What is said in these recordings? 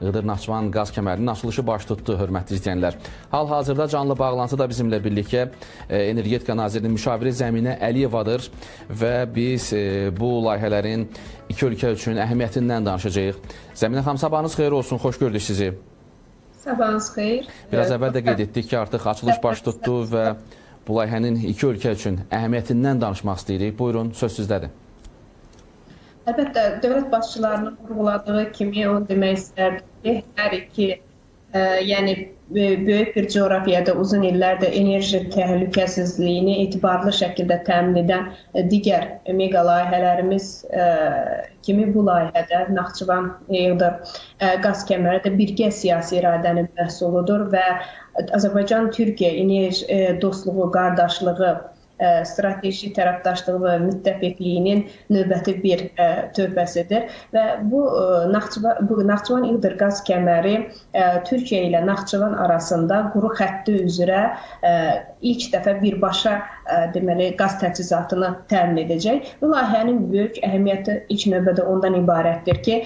Iğdır-Naxçıvan qaz kəmərinin açılışı baş tutdu, hörmətli izləyənlər. Hal-hazırda canlı bağlantıda bizimlə birlikdə Energetika Nazirinin müşaviri Zəminə Əliyevadır və biz bu layihələrin iki ölkə üçün əhəmiyyətindən danışacağıq. Zəminə xanım, sabahınız xeyir olsun, xoş gördük sizi. Sabahınız xeyir. Biraz əvvəl də qeyd etdik ki, artıq açılış baş tutdu və bu layihənin iki ölkə üçün əhəmiyyətindən danışmaq istəyirik. Buyurun, söz sizdədir. Əlbəttə, dövlət başçılarının vurğuladığı kimi onu demək istərdim ki, hər iki, yəni böyük bir coğrafiyada uzun illərdir enerji təhlükəsizliyini etibarlı şəkildə təmin edən digər mega layihələrimiz kimi bu layihədə Naxçıvan Iğdır qaz kəməri də birgə siyasi iradənin məhsuludur və Azərbaycan-Türkiyə enerji dostluğu, qardaşlığı, strateji tərəfdaşlığı və müttəfiqliyinin növbəti bir tövbəsidir və bu Naxçıvan Iğdır qaz kəməri Türkiyə ilə Naxçıvan arasında quru xətti üzrə ilk dəfə birbaşa deməli qaz təchizatını təmin edəcək. Bu layihənin böyük əhəmiyyəti ilk növbədə ondan ibarətdir ki,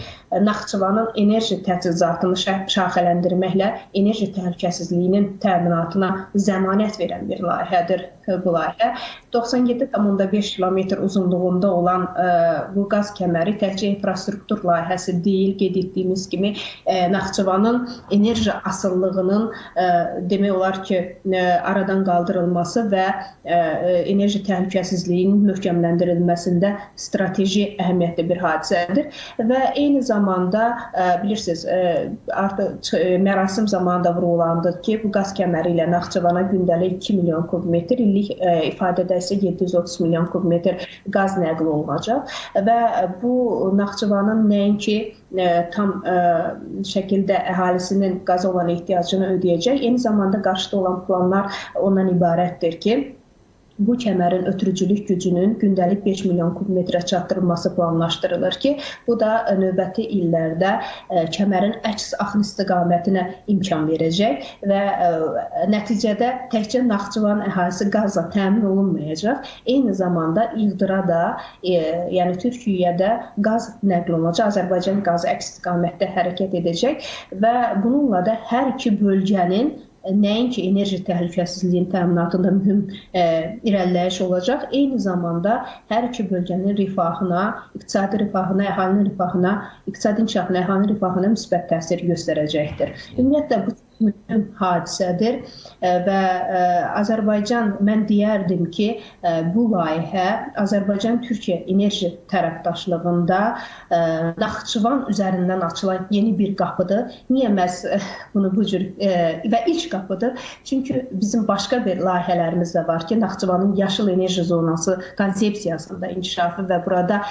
Naxçıvanın enerji təchizatını şaxələndirməklə enerji təhlükəsizliyinin təminatına zəmanət verən bir layihədir bu layihə. 97,5 kilometr uzunluğunda olan bu qaz kəməri təkcə infrastruktur layihəsi deyil, qeyd etdiyimiz kimi Naxçıvanın enerji asılılığının demək olar ki, aradan qaldırılması və enerji təhlükəsizliyinin möhkəmləndirilməsində strateji əhəmiyyətli bir hadisədir və eyni zamanda bilirsiniz, artıq mərasim zamanında vurğulandı ki, bu qaz kəməri ilə Naxçıvana gündəlik 2 milyon kubmetr, illik ifadədə isə 730 milyon kubmetr qaz nəql olunacaq və bu Naxçıvanın nəinki tam şəkildə əhalisinin qaza olan ehtiyacını ödəyəcək, eyni zamanda qarşıda olan planlar ondan ibarətdir ki, bu kəmərin ötürücülük gücünün gündəlik 5 milyon kubmetrə çatdırılması planlaşdırılır ki, bu da növbəti illərdə kəmərin əks axın istiqamətinə imkan verəcək və nəticədə təkcə Naxçıvan əhalisi qazla təmin olunmayacaq, eyni zamanda Iğdıra da, yəni Türkiyəyə də qaz nəql olunacaq, Azərbaycan qazı əks istiqamətdə hərəkət edəcək və bununla da hər iki bölgənin nəinki enerji təhlükəsizliyinin təminatında mühüm irəliləyiş olacaq, eyni zamanda hər iki bölgənin rifahına, iqtisadi rifahına, əhalinin rifahına, iqtisadi inkişafına, əhalinin rifahına müsbət təsir göstərəcəkdir. Ümumiyyətlə, bu mühüm hadisədir və Azərbaycan, mən deyərdim ki, bu layihə Azərbaycan-Türkiyə enerji tərəfdaşlığında Naxçıvan üzərindən açılan yeni bir qapıdır. Niyə məhz bunu bu cür və ilk qapıdır? Çünki bizim başqa bir layihələrimiz də var ki, Naxçıvanın yaşıl enerji zonası konsepsiyasında inkişafı və burada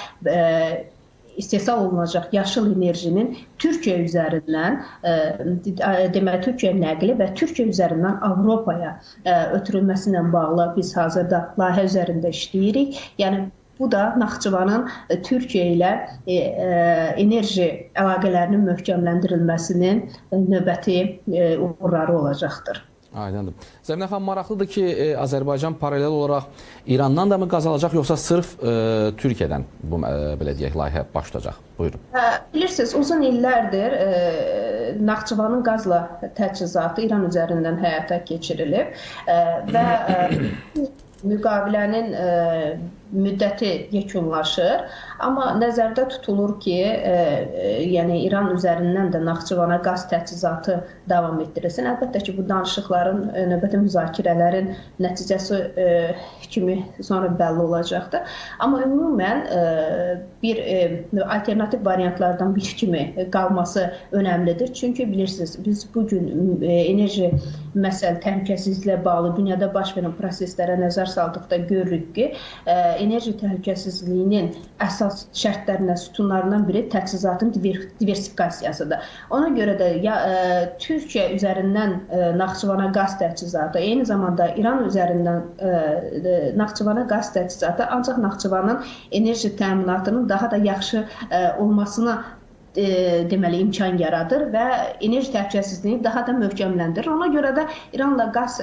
istehsal olunacaq yaşıl enerjinin Türkiyə üzərindən, deməli Türkiyə nəqli və Türkiyə üzərindən Avropaya ötürülməsi ilə bağlı biz hazırda layihə üzərində işləyirik. Yəni bu da Naxçıvanın Türkiyə ilə enerji əlaqələrinin möhkəmləndirilməsinin növbəti uğurları olacaqdır. Aydındır. Zəminə xanım, maraqlıdır ki, Azərbaycan paralel olaraq İrandan da mı qaz alacaq, yoxsa sırf Türkiyədən bu, belə deyək, layihə baş tutacaq? Buyurun. Bilirsiniz, uzun illərdir Naxçıvanın qazla təchizatı İran üzərindən həyata keçirilib və müqavilənin müddəti yekunlaşır. Amma nəzərdə tutulur ki, yəni İran üzərindən də Naxçıvana qaz təchizatı davam etdirilsin. Əlbəttə ki, bu danışıqların, növbəti müzakirələrin nəticəsi kimi sonra bəlli olacaqdır. Amma ümumən bir alternativ variantlardan bir kimi qalması önəmlidir. Çünki bilirsiniz, biz bugün enerji məsələ təhlükəsizliklə bağlı dünyada baş verən proseslərə nəzər saldıqda görürük ki, enerji təhlükəsizliyinin əsas şərtlərindən, sütunlarından biri təchizatın diversifikasiyasıdır. Ona görə də ya Türkiyə üzərindən Naxçıvana qaz təchizatı, eyni zamanda İran üzərindən Naxçıvana qaz təchizatı ancaq Naxçıvanın enerji təminatının daha da yaxşı olmasına deməli imkan yaradır və enerji təhlükəsizliyini daha da möhkəmləndirir. Ona görə də İranla qaz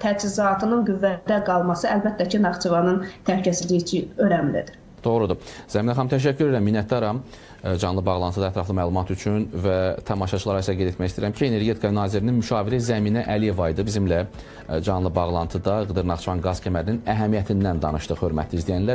təchizatının qüvvədə qalması əlbəttə ki, Naxçıvanın təhlükəsizliyi üçün önəmlidir. Doğrudur. Zəminə xanım, təşəkkür edirəm, minnətdaram canlı bağlantıda ətraflı məlumat üçün və tamaşaçılara isə qeyd etmək istəyirəm ki, Energetika Nazirinin müşaviri Zəminə Əliyeva idi bizimlə canlı bağlantıda Iğdır-Naxçıvan qaz kəmərinin əhəmiyyətindən danışdıq, hörmətli izləyənlər.